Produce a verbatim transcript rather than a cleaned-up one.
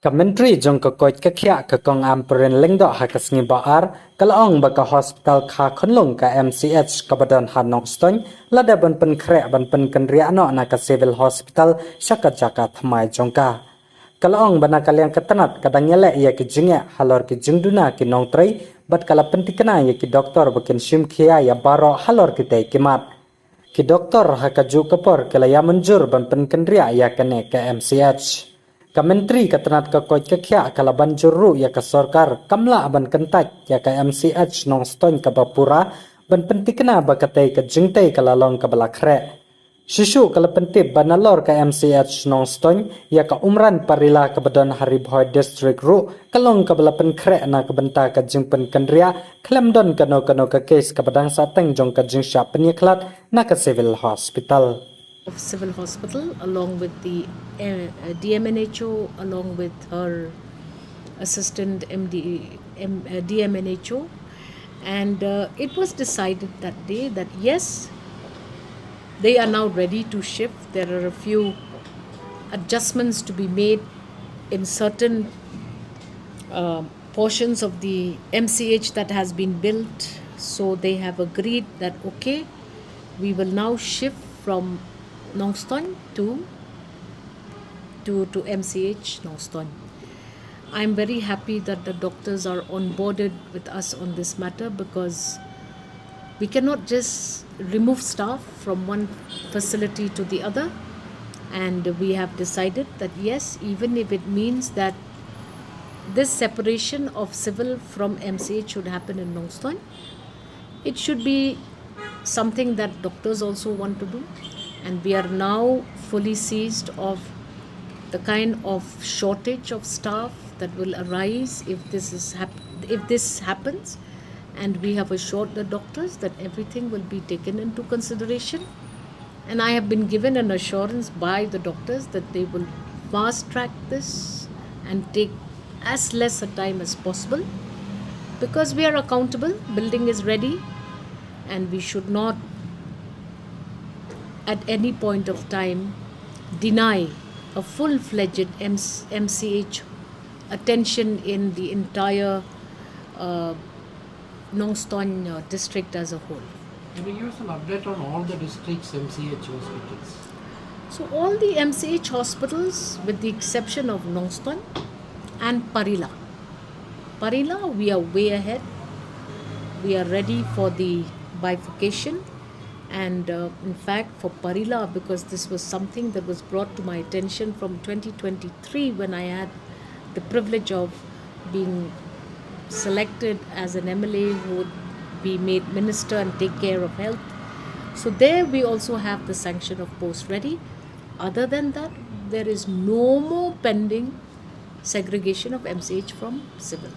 Ka Myntri jong ka koit ka khiah ka Kong Ampareen Lyngdoh ha ka sngi Baar ka la ong ba ka hospital kha khunlung ka M C H kaba don ha Nongstoiñ lada ban pynkhreh ban pynkynriah noh na ka Civil Hospital sha ka jaka thymmai jong ka. Ka la ong ba na ka liang ka tnat ka dang ïaleh ïa ki jingeh halor ki jingduna ki nongtrei bad ka la pyntikna ïa ki doktor ba kin shim khia ïa baroh halor kitei ki mat. Ki doktor ha kajuh ka por ki la ïa mynjur ban pynkynriah ïa kane ka M C H. Ka Myntri ka tnat ka koit ka khiah ka la ban jur ruh ïa ka sorkar kam lah ban kyntait ïa ka M C H Nongstoiñ kaba pura ban pyntikna ba katei ka jingtei ka la long kaba la khreh. Shisha ka la pyntip ba nalor ka M C H Nongstoiñ ïa ka Umran Parila kaba don ha Ri Bhoi District ruh ka long kaba la pynkhreh na ka bynta ka jingpynkynriah khlem don kano kano ka case kaba dang sahteng jong ka jingshah pynïakhlad na ka Civil Hospital. Of Civil Hospital, along with the uh, D M N H O, along with her assistant M D, M, uh, D M N H O, and uh, it was decided that day that yes, they are now ready to shift. There are a few adjustments to be made in certain uh, portions of the M C H that has been built. So they have agreed that okay, we will now shift from Nongstoiñ to to to M C H Nongstoiñ. I'm very happy that the doctors are onboarded with us on this matter because we cannot just remove staff from one facility to the other, and we have decided that yes, even if it means that this separation of civil from M C H should happen in Nongstoiñ, it should be something that doctors also want to do, and we are now fully seized of the kind of shortage of staff that will arise if this is hap- if this happens, and we have assured the doctors that everything will be taken into consideration. And I have been given an assurance by the doctors that they will fast track this and take as less a time as possible, because we are accountable, building is ready, and we should not at any point of time deny a full-fledged M- M C H attention in the entire uh, Nongstoiñ uh, district as a whole. Can you give us an update on all the districts' M C H hospitals? So all the M C H hospitals, with the exception of Nongstoiñ and Parila. Parila, we are way ahead. We are ready for the bifurcation. And uh, in fact, for Parila, because this was something that was brought to my attention from twenty twenty-three when I had the privilege of being selected as an M L A who would be made minister and take care of health. So there we also have the sanction of post ready. Other than that, there is no more pending segregation of M C H from civil.